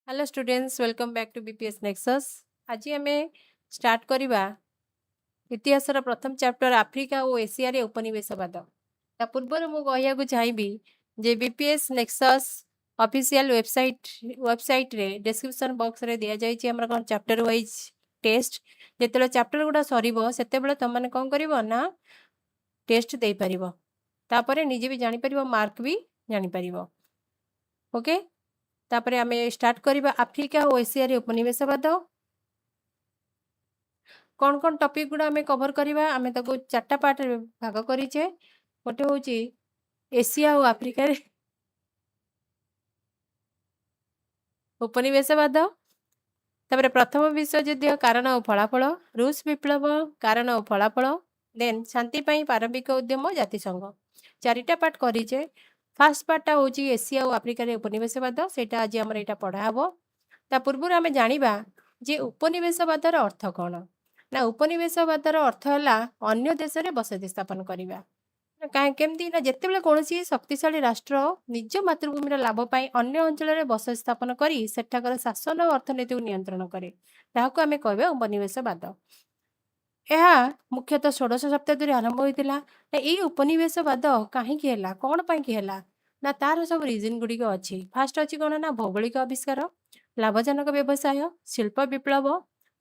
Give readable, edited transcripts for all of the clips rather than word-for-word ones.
Hello students, welcome back to BPS Nexus. ଆଜି ଆମେ start କରିବା ଇତିହାସର ପ୍ରଥମ ଚାପ୍ଟର, ଆଫ୍ରିକା ଓ ଏସିଆରେ ଉପନିବେଶବାଦ। ତା ପୂର୍ବରୁ ମୁଁ କହିବାକୁ ଚାହିଁବି ଯେ ବିପିଏସ୍ ନେକ୍ସସ୍ ଅଫିସିଆଲ ୱେବସାଇଟ୍ରେ ଡେସ୍କ୍ରିପସନ୍ ବକ୍ସରେ ଦିଆଯାଇଛି ଆମର କ'ଣ ଚାପ୍ଟର ୱାଇଜ୍ ଟେଷ୍ଟ। ଯେତେବେଳେ ଚାପ୍ଟର ଗୁଡ଼ା ସରିବ, ସେତେବେଳେ ତୁମମାନେ କ'ଣ କରିବ ନା ଟେଷ୍ଟ ଦେଇପାରିବ। ତାପରେ ନିଜେ ବି ଜାଣିପାରିବ, ମାର୍କ ବି ଜାଣିପାରିବ। ଓକେ, ତାପରେ ଆମେ ଷ୍ଟାର୍ଟ କରିବା ଆଫ୍ରିକା ଓ ଏସିଆରେ ଉପନିବେଶବାଦ। କ'ଣ କ'ଣ ଟପିକ୍ ଗୁଡ଼ା ଆମେ କଭର କରିବା? ଆମେ ତାକୁ ଚାରିଟା ପାର୍ଟରେ ଭାଗ କରିଛେ। ଗୋଟେ ହେଉଛି ଏସିଆ ଓ ଆଫ୍ରିକାରେ ଉପନିବେଶବାଦ, ତାପରେ ପ୍ରଥମ ବିଶ୍ୱଯୁଦ୍ଧ କାରଣ ଓ ଫଳାଫଳ, ରୁଷ ବିପ୍ଳବ କାରଣ ଓ ଫଳାଫଳ, ଦେନ୍ ଶାନ୍ତି ପାଇଁ ପ୍ରାରମ୍ଭିକ ଉଦ୍ୟମ, ଜାତିସଂଘ। ଚାରିଟା ପାର୍ଟ କରିଛେ। ଫାର୍ଷ୍ଟ ପାର୍ଟଟା ହେଉଛି ଏସିଆ ଓ ଆଫ୍ରିକାରେ ଉପନିବେଶବାଦ। ସେଇଟା ଆଜି ଆମର ଏଇଟା ପଢ଼ା ହେବ। ତା ପୂର୍ବରୁ ଆମେ ଜାଣିବା ଯେ ଉପନିବେଶବାଦର ଅର୍ଥ କ'ଣ ନା, ଉପନିବେଶବାଦର ଅର୍ଥ ହେଲା ଅନ୍ୟ ଦେଶରେ ବସତି ସ୍ଥାପନ କରିବା। କାହିଁ, କେମିତି ନା, ଯେତେବେଳେ କୌଣସି ଶକ୍ତିଶାଳୀ ରାଷ୍ଟ୍ର ନିଜ ମାତୃଭୂମିର ଲାଭ ପାଇଁ ଅନ୍ୟ ଅଞ୍ଚଳରେ ବସତି ସ୍ଥାପନ କରି ସେଠାକାର ଶାସନ ଓ ଅର୍ଥନୀତିକୁ ନିୟନ୍ତ୍ରଣ କରେ, ତାହାକୁ ଆମେ କହିବା ଉପନିବେଶବାଦ। ଏହା ମୁଖ୍ୟତଃ 16ଶ ଶତାବ୍ଦୀରେ ଆରମ୍ଭ ହୋଇଥିଲା। ନା, ଏଇ ଉପନିବେଶବାଦ କାହିଁକି ହେଲା, କ'ଣ ପାଇଁକି ହେଲା ନା, ତାର ସବୁ ରିଜନ୍ ଗୁଡ଼ିକ ଅଛି। ଫାଷ୍ଟ ଅଛି କ'ଣ ନା ଭୌଗୋଳିକ ଆବିଷ୍କାର, ଲାଭଜନକ ବ୍ୟବସାୟ, ଶିଳ୍ପ ବିପ୍ଳବ,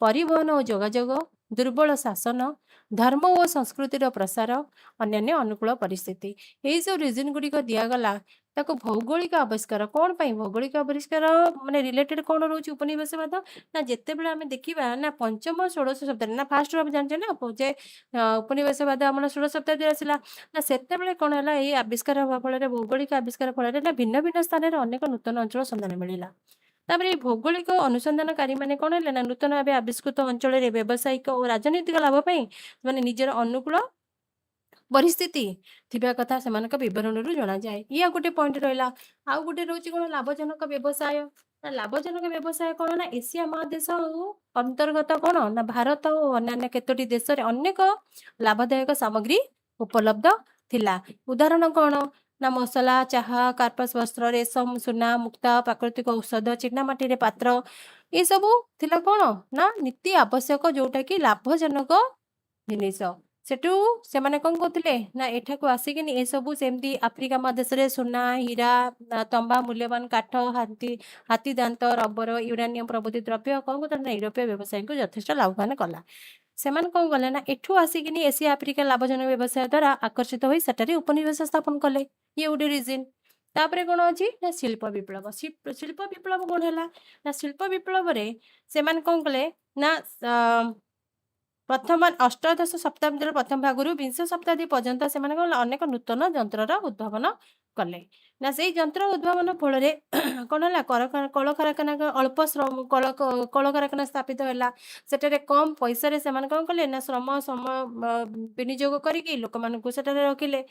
ପରିବହନ ଓ ଯୋଗାଯୋଗ, ଦୁର୍ବଳ ଶାସନ, ଧର୍ମ ଓ ସଂସ୍କୃତିର ପ୍ରସାର, ଅନ୍ୟାନ୍ୟ ଅନୁକୂଳ ପରିସ୍ଥିତି। ଏଇ ସବୁ ରିଜନ୍ ଗୁଡ଼ିକ ଦିଆଗଲା ତାକୁ। ଭୌଗୋଳିକ ଆବିଷ୍କାର, କ'ଣ ପାଇଁ ଭୌଗୋଳିକ ଆବିଷ୍କାର ମାନେ ରିଲେଟେଡ୍ କ'ଣ ରହୁଛି ଉପନିବେଶବାଦ ନା, ଯେତେବେଳେ ଆମେ ଦେଖିବା ନା ପଞ୍ଚମ ଷୋଡ଼ଶ ଶତାବ୍ଦୀରେ ନା, ଫାଷ୍ଟରୁ ଆମେ ଜାଣିଛେ ନା ଯେ ଉପନିବେଶବାଦ ଆମର 16 ଶତାବ୍ଦୀରେ ଆସିଲା ନା, ସେତେବେଳେ କ'ଣ ହେଲା, ଏଇ ଆବିଷ୍କାର ହେବା ଫଳରେ, ଭୌଗୋଳିକ ଆବିଷ୍କାର ଫଳରେ ନା ଭିନ୍ନ ଭିନ୍ନ ସ୍ଥାନରେ ଅନେକ ନୂତନ ଅଞ୍ଚଳ ସନ୍ଧାନ ମିଳିଲା। ତାପରେ ଏଇ ଭୌଗୋଳିକ ଅନୁସନ୍ଧାନକାରୀ ମାନେ କ'ଣ ହେଲେ ନା, ନୂତନ ଭାବେ ଆବିଷ୍କୃତ ଅଞ୍ଚଳରେ ବ୍ୟବସାୟିକ ଓ ରାଜନୈତିକ ଲାଭ ପାଇଁ ସେମାନେ ନିଜର ଅନୁକୂଳ ପରିସ୍ଥିତି ଥିବା କଥା ସେମାନଙ୍କ ବିବରଣୀରୁ ଜଣାଯାଏ। ଇଏ ଗୋଟେ ପଏଣ୍ଟ ରହିଲା। ଆଉ ଗୋଟେ ରହୁଛି କ'ଣ, ଲାଭଜନକ ବ୍ୟବସାୟ। ନା, ଲାଭଜନକ ବ୍ୟବସାୟ କ'ଣ ନା, ଏସିଆ ମହାଦେଶ ଅନ୍ତର୍ଗତ କ'ଣ ନା ଭାରତ ଓ ଅନ୍ୟାନ୍ୟ କେତୋଟି ଦେଶରେ ଅନେକ ଲାଭଦାୟକ ସାମଗ୍ରୀ ଉପଲବ୍ଧ ଥିଲା। ଉଦାହରଣ କ'ଣ ନା ମସଲା, ଚାହା, କାର୍ପସ ବସ୍ତ୍ର, ରେଶମ, ସୁନା, ମୁକ୍ତା, ପ୍ରାକୃତିକ ଔଷଧ, ଚୀନାମାଟିରେ ପାତ୍ର, ଏସବୁ ଥିଲା କ'ଣ ନା ନୀତି ଆବଶ୍ୟକ, ଯୋଉଟା କି ଲାଭଜନକ ଜିନିଷ। ସେଠୁ ସେମାନେ କ'ଣ କରୁଥିଲେ ନା ଏଠାକୁ ଆସିକିନି ଏସବୁ, ସେମିତି ଆଫ୍ରିକା ମହାଦେଶରେ ସୁନା, ହୀରା, ତମ୍ବା, ମୂଲ୍ୟବାନ କାଠ, ହାତୀ ଦାନ୍ତ, ରବର, ୟୁରାନିୟମ ପ୍ରଭୃତି ଦ୍ରବ୍ୟ କ'ଣ କରୁଥିଲେ ନା ୟୁରୋପୀୟ ବ୍ୟବସାୟୀଙ୍କୁ ଯଥେଷ୍ଟ ଲାଭବାନ କଲା। ସେମାନେ କ'ଣ କଲେ ନା ଏଠୁ ଆସିକିନି ଏସିଆ ଆଫ୍ରିକା ଲାଭଜନକ ବ୍ୟବସାୟ ଦ୍ୱାରା ଆକର୍ଷିତ ହୋଇ ସେଠାରେ ଉପନିବେଶ ସ୍ଥାପନ କଲେ। ଇଏ ଗୋଟେ ରିଜିନ୍। ତାପରେ କ'ଣ ଅଛି ନା ଶିଳ୍ପ ବିପ୍ଳବ। ଶିଳ୍ପ ବିପ୍ଳବ କ'ଣ ହେଲା ନା, ଶିଳ୍ପ ବିପ୍ଳବରେ ସେମାନେ କ'ଣ କଲେ ନା ପ୍ରଥମ ଅଷ୍ଟାଦଶ ଶତାବ୍ଦୀର ପ୍ରଥମ ଭାଗରୁ ବିଂଶ ଶତାବ୍ଦୀ ପର୍ଯ୍ୟନ୍ତ ସେମାନେ କ'ଣ ଅନେକ ନୂତନ ଯନ୍ତ୍ରର ଉଦ୍ଭାବନ କଲେ। ନା, ସେଇ ଯନ୍ତ୍ର ଉଦ୍ଭାବନ ଫଳରେ କ'ଣ ହେଲା, କଳକାରଖାନା, ଅଳ୍ପ ଶ୍ରମ କଳକାରଖାନା ସ୍ଥାପିତ ହେଲା। ସେଠାରେ କମ୍ ପଇସାରେ ସେମାନେ କ'ଣ କଲେ ନା ଶ୍ରମ ସମୟ ବିନିଯୋଗ କରିକି ଲୋକମାନଙ୍କୁ ସେଠାରେ ରଖିଲେ।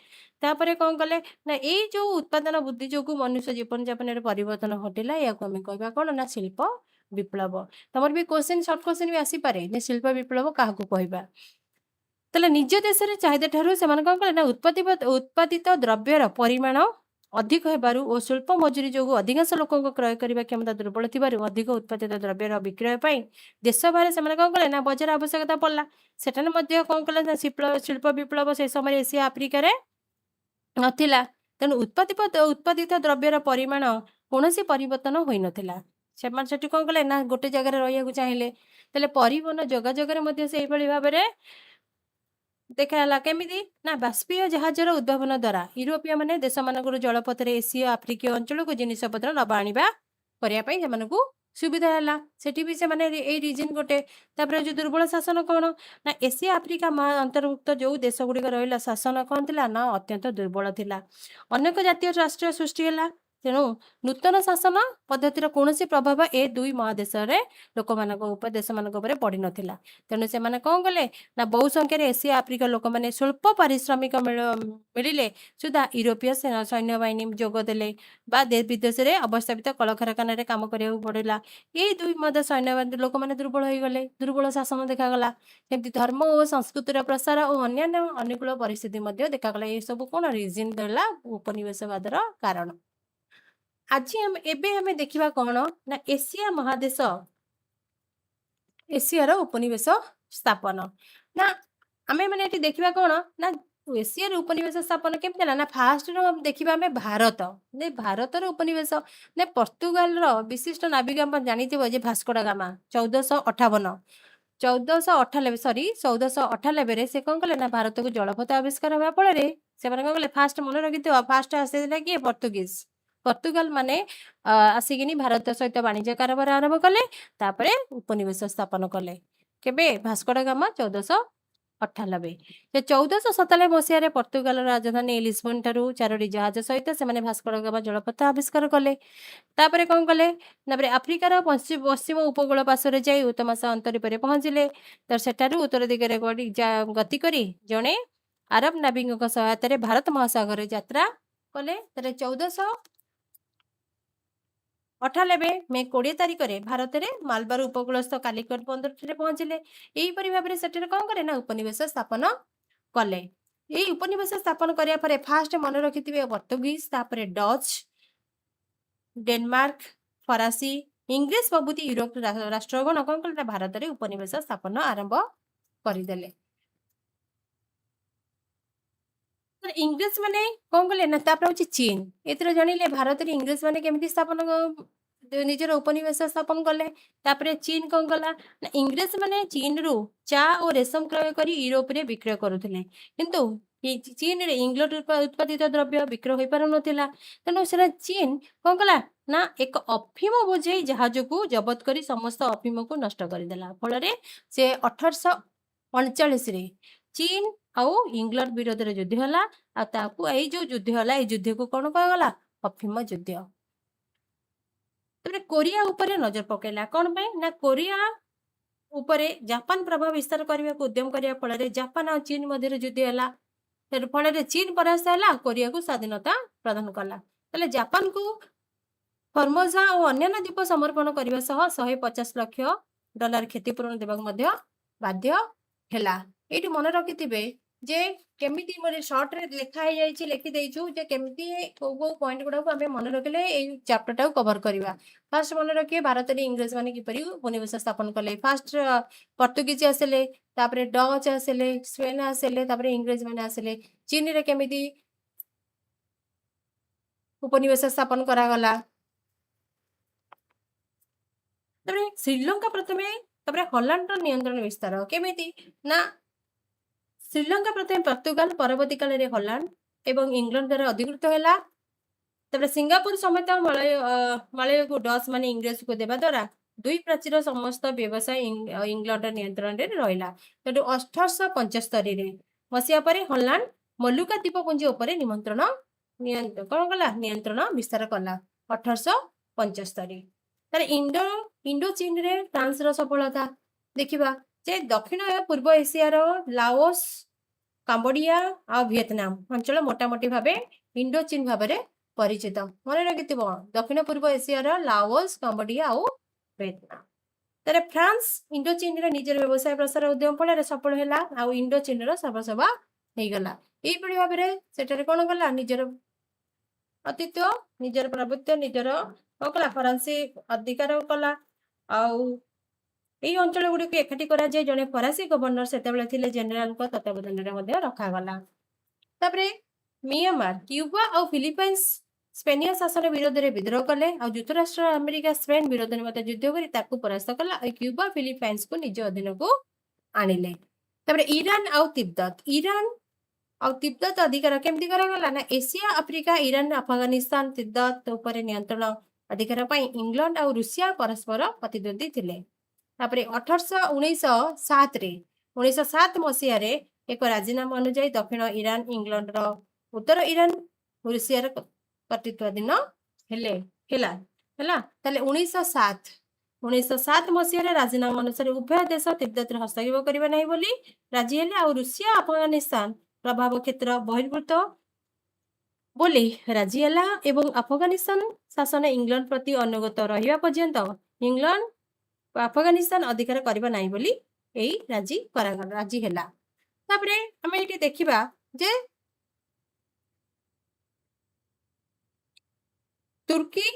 ତାପରେ କ'ଣ କଲେ ନା, ଏଇ ଯୋଉ ଉତ୍ପାଦନ ବୃଦ୍ଧି ଯୋଗୁଁ ମନୁଷ୍ୟ ଜୀବନଯାପନରେ ପରିବର୍ତ୍ତନ ଘଟିଲା। ଏହାକୁ ଆମେ କହିବା କ'ଣ ନା ଶିଳ୍ପ ବିପ୍ଳବ। ତମର ବି କ୍ୱେଶ୍ଚିନ୍, ସର୍ଟ କ୍ୱେଶ୍ଚିନ୍ ବି ଆସିପାରେ ଯେ ଶିଳ୍ପ ବିପ୍ଳବ କାହାକୁ କହିବା। ତାହେଲେ ନିଜ ଦେଶରେ ଚାହିଦା ଠାରୁ ସେମାନେ କ'ଣ କଲେ ନା ଉତ୍ପାଦିତ ଦ୍ରବ୍ୟର ପରିମାଣ ଅଧିକ ହେବାରୁ ଓ ସ୍ୱଳ୍ପ ମଜୁରୀ ଯୋଗୁଁ ଅଧିକାଂଶ ଲୋକଙ୍କ କ୍ରୟ କରିବା କ୍ଷମତା ଦୁର୍ବଳ ଥିବାରୁ ଅଧିକ ଉତ୍ପାଦିତ ଦ୍ରବ୍ୟର ବିକ୍ରୟ ପାଇଁ ଦେଶ ବାହାରେ ସେମାନେ କ'ଣ କଲେ ନା ବଜାର ଆବଶ୍ୟକତା ପଡ଼ିଲା। ସେଠାରେ ମଧ୍ୟ କ'ଣ କଲେ ନା ଶିଳ୍ପ ବିପ୍ଳବ ସେ ସମୟରେ ଏସିଆ ଆଫ୍ରିକାରେ ନଥିଲା। ତେଣୁ ଉତ୍ପାଦିତ ଦ୍ରବ୍ୟର ପରିମାଣ କୌଣସି ପରିବର୍ତ୍ତନ ହୋଇନଥିଲା। ସେମାନେ ସେଠି କ'ଣ କଲେ ନା ଗୋଟେ ଜାଗାରେ ରହିବାକୁ ଚାହିଁଲେ। ତାହେଲେ ପରିବହନ ଯୋଗାଯୋଗରେ ମଧ୍ୟ ସେଇଭଳି ଭାବରେ ଦେଖାହେଲା। କେମିତି ନା, ବାଷ୍ପୀୟ ଜାହାଜର ଉଦ୍ଭାବନ ଦ୍ୱାରା ୟୁରୋପୀୟ ମାନେ ଦେଶମାନଙ୍କରୁ ଜଳପଥରେ ଏସୀୟ ଆଫ୍ରିକୀୟ ଅଞ୍ଚଳକୁ ଜିନିଷପତ୍ର ନବା ଆଣିବା କରିବା ପାଇଁ ସେମାନଙ୍କୁ ସୁବିଧା ହେଲା। ସେଠି ବି ସେମାନେ ଏଇ ରିଜିନ୍ ଗୋଟେ। ତାପରେ ଯୋଉ ଦୁର୍ବଳ ଶାସନ କ'ଣ ନା, ଏସିଆ ଆଫ୍ରିକା ମହା ଅନ୍ତର୍ଭୁକ୍ତ ଯୋଉ ଦେଶ ଗୁଡ଼ିକ ରହିଲା, ଶାସନ କ'ଣ ଥିଲା ନା ଅତ୍ୟନ୍ତ ଦୁର୍ବଳ ଥିଲା। ଅନେକ ଜାତୀୟ ରାଷ୍ଟ୍ର ସୃଷ୍ଟି ହେଲା। ତେଣୁ ନୂତନ ଶାସନ ପଦ୍ଧତିର କୌଣସି ପ୍ରଭାବ ଏ ଦୁଇ ମହାଦେଶରେ ଲୋକମାନଙ୍କ ଉପରେ, ଦେଶମାନଙ୍କ ଉପରେ ପଡ଼ିନଥିଲା। ତେଣୁ ସେମାନେ କ'ଣ କଲେ ନା ବହୁ ସଂଖ୍ୟାରେ ଏସିଆ ଆଫ୍ରିକା ଲୋକମାନେ ସ୍ୱଳ୍ପ ପାରିଶ୍ରମିକ ମିଳିଲେ ସୁଦ୍ଧା ୟୁରୋପୀୟ ସୈନ୍ୟବାହିନୀ ଯୋଗ ଦେଲେ ବା ବିଦେଶରେ ଅବସ୍ଥାପିତ କଳକାରଖାନାରେ କାମ କରିବାକୁ ପଡ଼ିଲା। ଏଇ ଦୁଇ ମଧ୍ୟ ସୈନ୍ୟବାହିନୀ ଲୋକମାନେ ଦୁର୍ବଳ ହୋଇଗଲେ, ଦୁର୍ବଳ ଶାସନ ଦେଖାଗଲା। ସେମିତି ଧର୍ମ ଓ ସଂସ୍କୃତିର ପ୍ରସାର ଓ ଅନ୍ୟାନ୍ୟ ଅନୁକୂଳ ପରିସ୍ଥିତି ମଧ୍ୟ ଦେଖାଗଲା। ଏସବୁ କ'ଣ ରିଜିନ୍ ଦେଲା ଉପନିବେଶବାଦର କାରଣ। ଆଜି ଆମେ ଏବେ ଆମେ ଦେଖିବା କ'ଣ ନା ଏସିଆ ମହାଦେଶ, ଏସିଆର ଉପନିବେଶ ସ୍ଥାପନ। ନା ଆମେ ମାନେ ଏଠି ଦେଖିବା କ'ଣ ନା ଏସିଆର ଉପନିବେଶ ସ୍ଥାପନ କେମିତି ହେଲା। ନା ଫାଷ୍ଟ ଦେଖିବା ଆମେ ଭାରତ, ଭାରତର ଉପନିବେଶ। ନା ପର୍ତ୍ତୁଗାଲର ବିଶିଷ୍ଟ ନାବିକ ଆପଣ ଜାଣିଥିବ ଯେ ଭାସ୍କୋଡା ଗାମା 1458, 1498, ସରି, 1498ରେ ସେ କ'ଣ କଲେ ନା ଭାରତକୁ ଜଳପଥ ଆବିଷ୍କାର ହେବା ଫଳରେ ସେମାନେ କ'ଣ କଲେ, ଫାଷ୍ଟ ମନେ ରଖିଥିବ, ଫାଷ୍ଟ ଆସିଥିଲା କିଏ? ପର୍ତ୍ତୁଗିଜ। ପର୍ତ୍ତୁଗାଲ ମାନେ ଆସିକିନି ଭାରତ ସହିତ ବାଣିଜ୍ୟ କାରବାର ଆରମ୍ଭ କଲେ, ତାପରେ ଉପନିବେଶ ସ୍ଥାପନ କଲେ। କେବେ? ଭାସ୍କୋଡା ଗାମା 1498। ସେ 1497 ମସିହାରେ ପର୍ତ୍ତୁଗାଲର ରାଜଧାନୀ ଲିସବନ ଠାରୁ ଚାରୋଟି ଜାହାଜ ସହିତ ସେମାନେ ଭାସ୍କୋଡା ଗାମା ଜଳପଥ ଆବିଷ୍କାର କଲେ। ତାପରେ କ'ଣ କଲେ? ତାପରେ ଆଫ୍ରିକାର ପଶ୍ଚିମ ଉପକୂଳ ପାର୍ଶ୍ୱରେ ଯାଇ ଉତ୍ତମାସା ଅନ୍ତରୀପରେ ପହଞ୍ଚିଲେ। ତ ସେଠାରୁ ଉତ୍ତର ଦିଗରେ ଗତି କରି ଜଣେ ଆରବ ନାବିକଙ୍କ ସହାୟତାରେ ଭାରତ ମହାସାଗରରେ ଯାତ୍ରା କଲେ। ତାରେ 1498 ମେ 20 ତାରିଖରେ ଭାରତରେ ମାଲବାର ଉପକୂଳସ୍ଥ କାଲିକଟ ବନ୍ଦରଠାରେ ପହଞ୍ଚିଲେ। ଏହିପରି ଭାବରେ ସେଠାରେ କ'ଣ କଲେ ନା ଉପନିବେଶ ସ୍ଥାପନ କଲେ। ଏଇ ଉପନିବେଶ ସ୍ଥାପନ କରିବା ପରେ ଫାଷ୍ଟ ମନେ ରଖିଥିବେ ପର୍ତ୍ତୁଗିଜ, ତାପରେ ଡଚ୍, ଡେନମାର୍କ, ଫରାସୀ, ଇଂରେଜ ପ୍ରଭୃତି ୟୁରୋପ ରାଷ୍ଟ୍ରଗଣ କ'ଣ କଲେ ନା ଭାରତରେ ଉପନିବେଶ ସ୍ଥାପନ ଆରମ୍ଭ କରିଦେଲେ। ଇଂରେଜ ମାନେ କ'ଣ କଲେ ନା ତାପରେ ହଉଛି ଚୀନ। ଏଥିରେ ଜାଣିଲେ ଭାରତରେ ଇଂରେଜ ମାନେ କେମିତି ସ୍ଥାପନ ନିଜର ଉପନିବେଶ ସ୍ଥାପନ କଲେ। ତାପରେ ଚୀନ କ'ଣ କଲା ନା ଇଂରେଜ ମାନେ ଚୀନରୁ ଚା ଓ ରେଶମ କ୍ରୟ କରି ୟୁରୋପରେ ବିକ୍ରୟ କରୁଥିଲେ, କିନ୍ତୁ ଚୀନରେ ଇଂଲଣ୍ଡ ଉତ୍ପାଦିତ ଦ୍ରବ୍ୟ ବିକ୍ରୟ ହୋଇପାରୁନଥିଲା। ତେଣୁ ସେଟା ଚୀନ କ'ଣ କଲା ନା ଏକ ଅଫିମ ବୋଝେଇ ଜାହାଜକୁ ଜବତ କରି ସମସ୍ତ ଅଫିମକୁ ନଷ୍ଟ କରିଦେଲା। ଫଳରେ ସେ 1839ରେ ଚୀନ ଆଉ ଇଂଲଣ୍ଡ ବିରୋଧରେ ଯୁଦ୍ଧ ହେଲା। ଆଉ ତାକୁ ଏଇ ଯୋଉ ଯୁଦ୍ଧ ହେଲା, ଏଇ ଯୁଦ୍ଧକୁ କ'ଣ କୁହାଗଲା? ଅଫିମ ଯୁଦ୍ଧ। ତାପରେ କୋରିଆ ଉପରେ ନଜର ପକେଇଲା। କ'ଣ ପାଇଁ ନା କୋରିଆ ଉପରେ ଜାପାନ ପ୍ରଭାବ ବିସ୍ତାର କରିବାକୁ ଉଦ୍ୟମ କରିବା ଫଳରେ ଜାପାନ ଆଉ ଚୀନ ମଧ୍ୟରେ ଯୁଦ୍ଧ ହେଲା। ତେଣୁ ଫଳରେ ଚୀନ ପରାସ୍ତ ହେଲା, କୋରିଆକୁ ସ୍ୱାଧୀନତା ପ୍ରଦାନ କଲା। ତାହେଲେ ଜାପାନକୁ ଫର୍ମୋଜା ଓ ଅନ୍ୟାନ୍ୟ ଦ୍ୱୀପ ସମର୍ପଣ କରିବା ସହ 150 ଲକ୍ଷ ଡଲାର କ୍ଷତିପୂରଣ ଦେବାକୁ ମଧ୍ୟ ବାଧ୍ୟ ହେଲା। ଏଇଠି ମନେ ରଖିଥିବେ ଯେ କେମିତି ମାନେ ସର୍ଟରେ ଲେଖା ହେଇଯାଇଛି, ଲେଖିଦେଇଛୁ ଯେ କେମିତି କୋଉ କୋଉ ପଏଣ୍ଟ ଗୁଡାକୁ ଆମେ ମନେ ରଖିଲେ ଏଇ ଚାପ୍ଟରଟାକୁ କଭର କରିବା। ଫାଷ୍ଟ ମନେ ରଖିବେ ଭାରତରେ ଇଂରେଜ ମାନେ କିପରି ଉପନିବେଶ ସ୍ଥାପନ କଲେ। ଫାଷ୍ଟ ପର୍ତ୍ତୁଗିଜ ଆସିଲେ, ତାପରେ ଡଚ୍ ଆସିଲେ, ସ୍ପେନ ଆସିଲେ, ତାପରେ ଇଂରେଜ ମାନେ ଆସିଲେ। ଚୀନରେ କେମିତି ଉପନିବେଶ ସ୍ଥାପନ କରାଗଲା। ତାପରେ ଶ୍ରୀଲଙ୍କା ପ୍ରଥମେ, ତାପରେ ହଲାଣ୍ଡର ନିୟନ୍ତ୍ରଣ ବିସ୍ତାର କେମିତି ନା ଶ୍ରୀଲଙ୍କା ପ୍ରଥମେ ପର୍ତ୍ତୁଗାଲ, ପରବର୍ତ୍ତୀ କାଳରେ ହଲାଣ୍ଡ ଏବଂ ଇଂଲଣ୍ଡ ଦ୍ୱାରା ଅଧିକୃତ ହେଲା। ତାପରେ ସିଙ୍ଗାପୁର ସମେତ ମାଳୟକୁ ଡଚ୍ ମାନେ ଇଂରେଜକୁ ଦେବା ଦ୍ୱାରା ଦୁଇ ପ୍ରାଚୀର ସମସ୍ତ ବ୍ୟବସାୟ ଇଂଲଣ୍ଡର ନିୟନ୍ତ୍ରଣରେ ରହିଲା। ତେଣୁ 1875ରେ ମସିହା ପରେ ହଲାଣ୍ଡ ମଲୁକା ଦ୍ୱୀପପୁଞ୍ଜ ଉପରେ ନିମନ୍ତ୍ରଣ କଣ କଲା? ନିୟନ୍ତ୍ରଣ ବିସ୍ତାର କଲା 1875। ତାର ଇଣ୍ଡୋ ଚୀନରେ ଫ୍ରାନ୍ସର ସଫଳତା ଦେଖିବା ଯେ ଦକ୍ଷିଣ ପୂର୍ବ ଏସିଆର ଲାଓସ, କାମ୍ବୋଡିଆ ଆଉ ଭିଏତନାମ ଅଞ୍ଚଳ ମୋଟାମୋଟି ଭାବେ ଇଣ୍ଡୋ ଚୀନ ଭାବରେ ପରିଚିତ। ମନେ ରଖିଥିବ ଦକ୍ଷିଣ ପୂର୍ବ ଏସିଆର ଲାଓସ, କାମ୍ବୋଡିଆ ଆଉ ଭିଏତନାମ। ତାର ଫ୍ରାନ୍ସ ଇଣ୍ଡୋ ଚୀନରେ ନିଜର ବ୍ୟବସାୟ ପ୍ରସାର ଉଦ୍ୟମ ଫଳରେ ସଫଳ ହେଲା ଆଉ ଇଣ୍ଡୋ ଚୀନର ସର୍ବସଭା ହେଇଗଲା। ଏଇଭଳି ଭାବରେ ସେଠାରେ କଣ କଲା? ନିଜର ଅତିତ୍ୱ, ନିଜର ପ୍ରଭୁତ୍ୱ, ନିଜର କଣ କଲା? ଫରାସୀ ଅଧିକାର କଲା। ଆଉ ଏଇ ଅଞ୍ଚଳ ଗୁଡ଼ିକୁ ଏକାଠି କରାଯାଇ ଜଣେ ଫରାସୀ ଗଭର୍ଣ୍ଣର ସେତେବେଳେ ଥିଲେ ଜେନେରାଲଙ୍କ ତତ୍ତ୍ୱାବଧାନରେ ମଧ୍ୟ ରଖାଗଲା। ତାପରେ ମିଆଁମାର, କ୍ୟୁବା ଆଉ ଫିଲିପାଇନ୍ସ ସ୍ପେନୀୟ ଶାସନ ବିରୋଧରେ ବିଦ୍ରୋହ କଲେ ଆଉ ଯୁକ୍ତରାଷ୍ଟ୍ର ଆମେରିକା ସ୍ପେନ ବିରୋଧରେ ମଧ୍ୟ ଯୁଦ୍ଧ କରି ତାକୁ ପରାସ୍ତ କଲା ଆଉ କ୍ୟୁବା ଫିଲିପାଇନ୍ସକୁ ନିଜ ଅଧୀନକୁ ଆଣିଲେ। ତାପରେ ଇରାନ ଆଉ ତିବ୍ଦତ, ଇରାନ ଆଉ ତିବ୍ଦତ ଅଧିକାର କେମିତି କରାଗଲା ନା Asia, Africa, Iran, Afghanistan, Tibet ଉପରେ ନିୟନ୍ତ୍ରଣ ଅଧିକାର ପାଇଁ ଇଂଲଣ୍ଡ ଆଉ ରୁଷିଆ ପରସ୍ପର ପ୍ରତିଦ୍ୱନ୍ଦ୍ୱୀ ଥିଲେ। ତାପରେ 1907ରେ 1907 ମସିହାରେ ଏକ ରାଜିନାମା ଅନୁଯାୟୀ ଦକ୍ଷିଣ ଇରାନ ଇଂଲଣ୍ଡର, ଉତ୍ତର ଇରାନ ରୁଷିଆର କର୍ତ୍ତୃତ୍ୱାଧୀନ ହେଲେ ହେଲା ହେଲା। ତାହେଲେ 1907 ମସିହାରେ ରାଜିନାମା ଅନୁସାରେ ଉଭୟ ଦେଶ ତିବ୍ଦତରେ ହସ୍ତକ୍ଷେପ କରିବେ ନାହିଁ ବୋଲି ରାଜି ହେଲେ ଆଉ ରୁଷିଆ ଆଫଗାନିସ୍ତାନ ପ୍ରଭାବ କ୍ଷେତ୍ର ବହିର୍ଭୂତ ବୋଲି ରାଜି ହେଲା ଏବଂ ଆଫଗାନିସ୍ତାନ ଶାସନ ଇଂଲଣ୍ଡ ପ୍ରତି ଅନୁଗତ ରହିବା ପର୍ଯ୍ୟନ୍ତ ଇଂଲଣ୍ଡ ଆଫଗାନିସ୍ତାନ ଅଧିକାର କରିବ ନାହିଁ ବୋଲି ଏଇ ରାଜି କରାଗଲା, ରାଜି ହେଲା। ତାପରେ ଆମେ ଏଇଠି ଦେଖିବା ଯେ ତୁର୍କୀ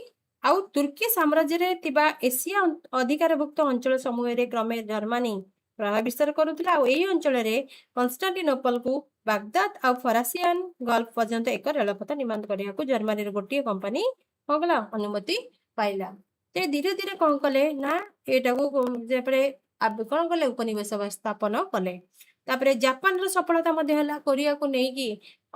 ଆଉ ତୁର୍କୀ ସାମ୍ରାଜ୍ୟରେ ଥିବା ଏସିଆ ଅଧିକାରଭୁକ୍ତ ଅଞ୍ଚଳ ସମୂହରେ କ୍ରମେ ଜର୍ମାନୀ ପ୍ରଭାବ ବିସ୍ତାର କରୁଥିଲା। ଆଉ ଏହି ଅଞ୍ଚଳରେ କନଷ୍ଟାଣ୍ଟିନୋପଲକୁ ବାଗଦାଦ ଆଉ ଫରାସିଆନ ଗଲ୍ଫ ପର୍ଯ୍ୟନ୍ତ ଏକ ରେଳପଥ ନିର୍ମାଣ କରିବାକୁ ଜର୍ମାନୀର ଗୋଟିଏ କମ୍ପାନୀ କଣ କଲା? ଅନୁମତି ପାଇଲା। ସେ ଧୀରେ ଧୀରେ କଣ କଲେ ନା ଏଇଟାକୁ ଯେପରି କଣ କଲେ? ଉପନିବେଶ ସ୍ଥାପନ କଲେ। ତାପରେ ଜାପାନର ସଫଳତା ମଧ୍ୟ ହେଲା କୋରିଆକୁ ନେଇକି।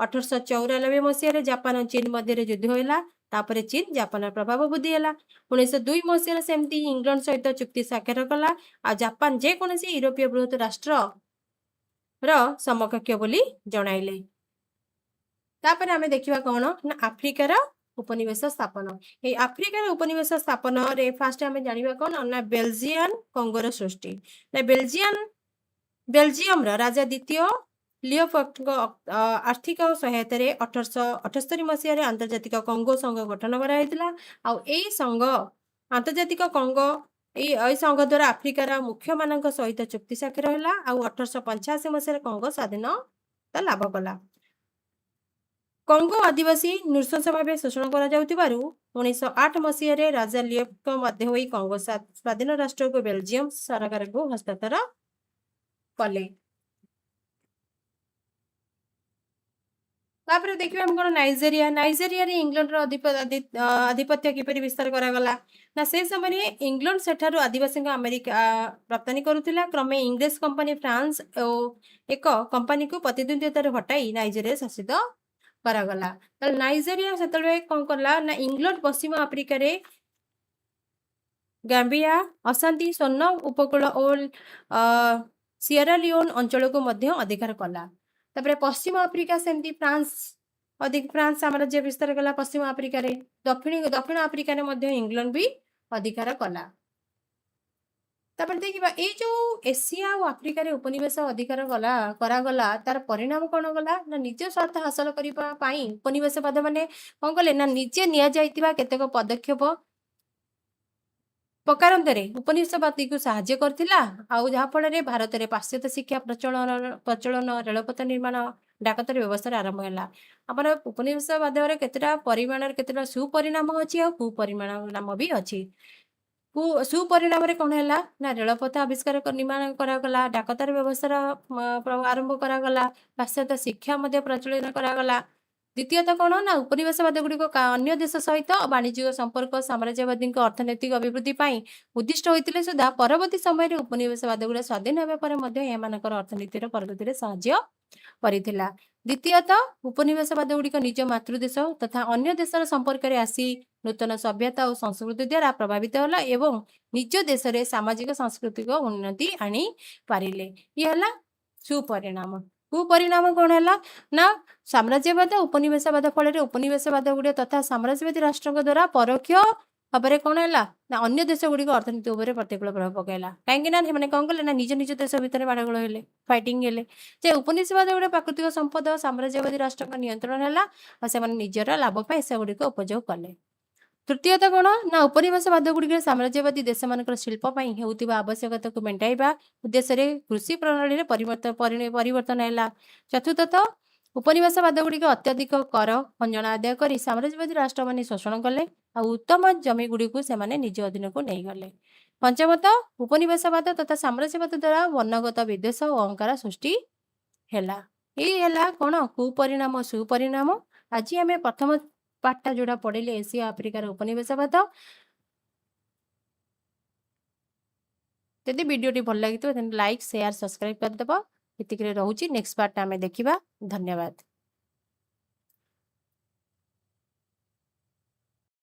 1894 ମସିହାରେ ଜାପାନ ଚୀନ ମଧ୍ୟରେ ଯୁଦ୍ଧ ହେଲା। ତାପରେ ଚୀନ ଜାପାନର ପ୍ରଭାବ ବୃଦ୍ଧି ହେଲା। 1902 ମସିହାରେ ସେମିତି ଇଂଲଣ୍ଡ ସହିତ ଚୁକ୍ତି ସ୍ୱାକ୍ଷର କଲା ଆଉ ଜାପାନ ଯେକୌଣସି ୟୁରୋପୀୟ ବୃହତ ରାଷ୍ଟ୍ର ର ସମକକ୍ଷ ବୋଲି ଜଣାଇଲେ। ତାପରେ ଆମେ ଦେଖିବା କଣ ନା ଆଫ୍ରିକାର ଉପନିବେଶ ସ୍ଥାପନ। ଏଇ ଆଫ୍ରିକାର ଉପନିବେଶ ସ୍ଥାପନରେ ଫାଷ୍ଟ ଆମେ ଜାଣିବା କଣ ନା ବେଲଜିଆନ କଙ୍ଗୋର ସୃଷ୍ଟି। ନା ବେଲଜିୟମର ରାଜା ଦ୍ୱିତୀୟ ଲିଓପୋଲ୍ଡଙ୍କ ଆର୍ଥିକ ସହାୟତାରେ 1878 ମସିହାରେ ଆନ୍ତର୍ଜାତିକ କଙ୍ଗୋ ସଂଘ ଗଠନ କରାଯାଇଥିଲା। ଆଉ ଏଇ ସଂଘ, ଆନ୍ତର୍ଜାତିକ କଙ୍ଗୋ, ଏଇ ସଂଘ ଦ୍ୱାରା ଆଫ୍ରିକାର ମୁଖ୍ୟମାନଙ୍କ ସହିତ ଚୁକ୍ତି ସ୍ୱାକ୍ଷର ହେଲା। ଆଉ 1885 ମସିହାରେ କଙ୍ଗୋ ସ୍ୱାଧୀନତା ଲାଭ କଲା। କଙ୍ଗୋ ଆଦିବାସୀ ନୃଶଂସ ଭାବେ ଶୋଷଣ କରାଯାଉଥିବାରୁ 1908 ମସିହାରେ ରାଜା ଲିଓପଙ୍କ ମଧ୍ୟ ହୋଇ କଙ୍ଗୋ ସ୍ୱାଧୀନ ରାଷ୍ଟ୍ରକୁ ବେଲଜିୟମ ସରକାରକୁ ହସ୍ତାନ୍ତର କଲେ। ତାପରେ ଦେଖିବା ଆମେ କଣ? ନାଇଜେରିଆ। ନାଇଜେରିଆରେ ଇଂଲଣ୍ଡର ଆଧିପତ୍ୟ କିପରି ବିସ୍ତାର କରାଗଲା ନା ସେ ସମୟରେ ଇଂଲଣ୍ଡ ସେଠାରୁ ଆଦିବାସୀଙ୍କ ଆମେରିକା ରପ୍ତାନୀ କରୁଥିଲା। କ୍ରମେ ଇଂରେଜ କମ୍ପାନୀ ଫ୍ରାନ୍ସ ଓ ଏକ କମ୍ପାନୀକୁ ପ୍ରତିଦ୍ୱନ୍ଦିତାରୁ ହଟାଇ ନାଇଜେରିଆ ଶାସିତ କରାଗଲା। ତାହେଲେ ନାଇଜେରିଆ ସେତେବେଳେ କଣ କଲା ନା ଇଂଲଣ୍ଡ ପଶ୍ଚିମ ଆଫ୍ରିକାରେ ଗାମ୍ବିଆ, ଅଶାନ୍ତି, ସ୍ୱର୍ଣ୍ଣ ଉପକୂଳ ଓ ସିଏରା ଲିଓନ ଅଞ୍ଚଳକୁ ମଧ୍ୟ ଅଧିକାର କଲା। ତାପରେ ପଶ୍ଚିମ ଆଫ୍ରିକା ସେମିତି ଫ୍ରାନ୍ସ ଅଧିକ ଫ୍ରାନ୍ସ ସାମ୍ରାଜ୍ୟ ବିସ୍ତାର କଲା ପଶ୍ଚିମ ଆଫ୍ରିକାରେ। ଦକ୍ଷିଣ ଆଫ୍ରିକାରେ ମଧ୍ୟ ଇଂଲଣ୍ଡ ବି ଅଧିକାର କଲା। ତାପରେ ଦେଖିବା ଏଇ ଯୋଉ ଏସିଆ ଆଉ ଆଫ୍ରିକାରେ ଉପନିବେଶ ଅଧିକାର କରାଗଲା, ତାର ପରିଣାମ କଣ ଗଲା ନା ନିଜ ସ୍ୱାର୍ଥ ହାସଲ କରିବା ପାଇଁ ଉପନିବେଶବାଦ ମାନେ କଣ କଲେ ନା ନିଜେ ନିଆଯାଇଥିବା କେତେକ ପଦକ୍ଷେପ ପ୍ରକାରାନ୍ତରେ ଉପନିବେଶବାଦୀକୁ ସାହାଯ୍ୟ କରିଥିଲା। ଆଉ ଯାହାଫଳରେ ଭାରତରେ ପାଶ୍ଚାତ୍ୟ ଶିକ୍ଷା ପ୍ରଚଳନ, ରେଳପଥ ନିର୍ମାଣ, ଡାକତାର ବ୍ୟବସ୍ଥାର ଆରମ୍ଭ ହେଲା। ଆମର ଉପନିବେଶବାଦରେ କେତେଟା ପରିମାଣରେ କେତେଟା ସୁପରିଣାମ ଅଛି ଆଉ କୁପରିଣାମ ବି ଅଛି। ସୁପରିଣାମରେ କଣ ହେଲା ନା ରେଳପଥ ଆବିଷ୍କାର ନିର୍ମାଣ କରାଗଲା, ଡାକତାର ବ୍ୟବସ୍ଥାର ଆରମ୍ଭ କରାଗଲା, ପାଶ୍ଚାତ୍ୟ ଶିକ୍ଷା ମଧ୍ୟ ପ୍ରଚଳନ କରାଗଲା। ଦ୍ୱିତୀୟତଃ କଣ ନା ଉପନିବେଶବାଦ ଗୁଡ଼ିକ ଅନ୍ୟ ଦେଶ ସହିତ ବାଣିଜ୍ୟିକ ସମ୍ପର୍କ ସାମ୍ରାଜ୍ୟବାଦୀଙ୍କ ଅର୍ଥନୈତିକ ଅଭିବୃଦ୍ଧି ପାଇଁ ଉଦ୍ଦିଷ୍ଟ ହୋଇଥିଲେ ସୁଦ୍ଧା ପରବର୍ତ୍ତୀ ସମୟରେ ଉପନିବେଶବାଦ ଗୁଡ଼ିକ ସ୍ୱାଧୀନ ହେବା ପରେ ମଧ୍ୟ ଏମାନଙ୍କର ଅର୍ଥନୀତିର ପ୍ରଗତିରେ ସାହାଯ୍ୟ କରିଥିଲା। ଦ୍ୱିତୀୟତଃ ଉପନିବେଶବାଦ ଗୁଡ଼ିକ ନିଜ ମାତୃଦେଶ ତଥା ଅନ୍ୟ ଦେଶର ସମ୍ପର୍କରେ ଆସି ନୂତନ ସଭ୍ୟତା ଓ ସଂସ୍କୃତି ଦ୍ୱାରା ପ୍ରଭାବିତ ହେଲା ଏବଂ ନିଜ ଦେଶରେ ସାମାଜିକ ସାଂସ୍କୃତିକ ଉନ୍ନତି ଆଣି ପାରିଲେ। ଇଏ ହେଲା ସୁପରିଣାମ। କୁପରିଣାମ କଣ ହେଲା ନା ସାମ୍ରାଜ୍ୟବାଦ ଉପନିବେଶବାଦ ଫଳରେ ଉପନିବେଶବାଦ ଗୁଡ଼ିକ ତଥା ସାମ୍ରାଜ୍ୟବାଦୀ ରାଷ୍ଟ୍ରଙ୍କ ଦ୍ୱାରା ପରୋକ୍ଷ ଭାବରେ କଣ ହେଲା ନା ଅନ୍ୟ ଦେଶ ଗୁଡ଼ିକ ଅର୍ଥନୀତି ଉପରେ ପ୍ରତିକୂଳ ପ୍ରଭାବ ପକାଇଲା। କାହିଁକି ନା ସେମାନେ କଣ କଲେ ନା ନିଜ ନିଜ ଦେଶ ଭିତରେ ମାଡ଼ଗୋଳ ହେଲେ, ଫାଇଟିଂ ହେଲେ। ଯେ ଉପନିବେଶବାଦ ଗୁଡ଼ିକ ପ୍ରାକୃତିକ ସମ୍ପଦ ସାମ୍ରାଜ୍ୟବାଦୀ ରାଷ୍ଟ୍ରଙ୍କ ନିୟନ୍ତ୍ରଣ ହେଲା ଆଉ ସେମାନେ ନିଜର ଲାଭ ପାଇଁ ସେଗୁଡ଼ିକ ଉପଯୋଗ କଲେ। ତୃତୀୟତଃ କଣ ନା ଉପନିବେଶବାଦ ଗୁଡ଼ିକରେ ସାମ୍ରାଜ୍ୟବାଦୀ ଦେଶମାନଙ୍କର ଶିଳ୍ପ ପାଇଁ ହେଉଥିବା ଆବଶ୍ୟକତାକୁ ମେଣ୍ଟାଇବା ଉଦ୍ଦେଶ୍ୟରେ କୃଷି ପ୍ରଣାଳୀରେ ପରିବର୍ତ୍ତନ ହେଲା। ଚତୁର୍ଥତଃ ଉପନିବେଶବାଦ ଗୁଡ଼ିକ ଅତ୍ୟଧିକ କର ଖଞ୍ଜଣା ଆଦାୟ କରି ସାମ୍ରାଜ୍ୟବାଦୀ ରାଷ୍ଟ୍ରମାନେ ଶୋଷଣ କଲେ ଆଉ ଉତ୍ତମ ଜମି ଗୁଡ଼ିକୁ ସେମାନେ ନିଜ ଅଧୀନକୁ ନେଇଗଲେ। ପଞ୍ଚମତଃ ଉପନିବେଶବାଦ ତଥା ସାମ୍ରାଜ୍ୟବାଦ ଦ୍ୱାରା ବର୍ଣ୍ଣଗତ ବିଦ୍ବେଷ ଓ ଅହଙ୍କାର ସୃଷ୍ଟି ହେଲା। ଏଇ ହେଲା କଣ କୁପରିଣାମ ସୁପରିଣାମ। ଆଜି ଆମେ ପ୍ରଥମ ପାର୍ଟଟା ଯୋଉଟା ପଢିଲେ ଏସିଆ ଆଫ୍ରିକାର ଉପନିବେଶବାଦ। ଯଦି ଭିଡ଼ିଓଟି ଭଲ ଲାଗିଥିବ ଦେନ୍ ଲାଇକ୍, ସେୟାର, ସବସ୍କ୍ରାଇବ କରିଦେବ। ଏତିକିରେ ରହୁଛି। ନେକ୍ସଟ ପାର୍ଟଟା ଆମେ ଦେଖିବା। ଧନ୍ୟବାଦ।